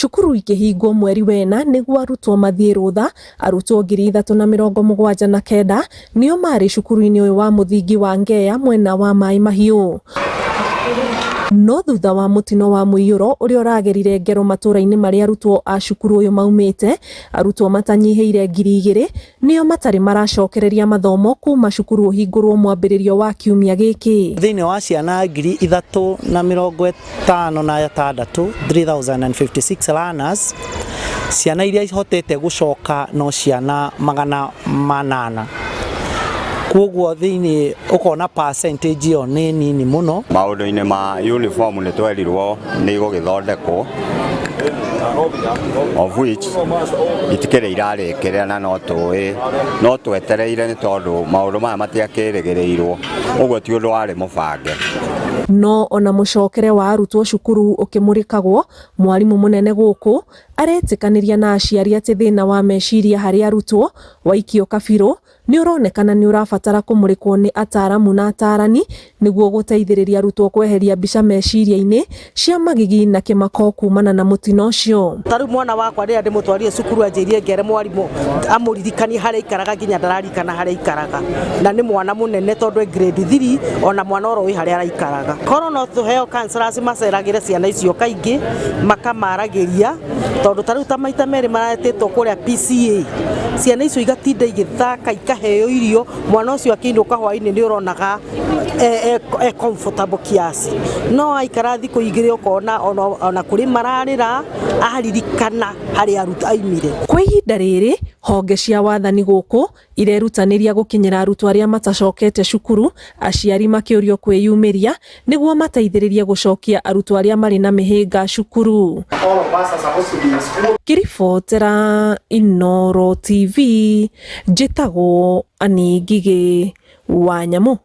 Cukuru ikĩhingwo mweri wena nĩguo arutwo mathiĩ rũtha, arutwo 3,079 nĩo marĩ cukuru-inĩ ũyũ wa mũthingi wa Ngeya mwena wa Maĩ Mahiũ. No thutha wa mũtino wa mũiyũro ũrĩa ũragerire ngero matũra-inĩ marĩa arutwo a cukuru ũyũ maumĩte, arutwo matanyihĩire 2,000 nĩo matarĩ maracokereria mathomo kuma cukuru ũhingũrwo mwambĩrĩrio wa kiumia gĩkĩ. Thĩinĩ wa ciana 3,056, 3056 learners, ciana iria ihotete gũcoka no ciana 800. Koguo thĩinĩ ũkona percentage ĩyo nĩ nini mũno. Maũndũ-inĩ ma uniform nĩ twerirwo nĩ igũgĩthondekwo, of which itikĩrĩ irarĩkĩrĩra, na no tũĩ no twetereire nĩ tondũ maũndũ maya matiakĩrĩgĩrĩirwo, ũguo ti ũndũ warĩ mũbange. No ona mũcokere wa arutwo cukuru ũkĩmũrĩkagwo, mwarimũ mũnene gũkũ aretĩkanĩria na aciari atĩ thĩna wa meciria harĩ arutwo waikio kabirũ nĩ ũronekana nĩ ũrabatara kũmũrĩkwo nĩ ataramu na atarani nĩguo gũteithĩrĩria arutwo kweheria mbica meciria-inĩ cia magigi na kĩmako kumana na mũtino ũcio. Ta rĩu mwana wakwa rĩrĩa ndĩmũtwarire cukuru anjĩrie ngere mwarimũ amũririkanie harĩa aikaraga, nginya ndararikana harĩa aikaraga, na nĩ mwana mũnene tondũ e grade 3, ona mwana oro wĩ harĩa araikaraga. Korwo no tũheo counselors maceragĩre ciana icio kaingĩ makamaragĩria, tondũ ta rĩu ta maita merĩ maretĩtwo kũrĩa PCA, ciana icio igatinda igĩthaka, ikaheo irio, mwana ũcio akĩinũka hwainĩ nĩ ũronaga e comfortable kiasi, no aikara thikũ 2 ũkona ona kũrĩ mararĩra aririkana harĩa aimire. Kwa ihinda rĩrĩ, honge cia wathani gũkũ irerutanĩria gũkinyĩra arutwo arĩa matacokete cukuru, aciari makĩũrio kwĩyumĩria nĩguo mateithĩrĩrie gũcokia arutwo arĩa marĩ na mĩhĩnga cukuru. Ngĩribotera Inooro TV, njĩtagwo Annie Ngigĩ wa Nyamũ.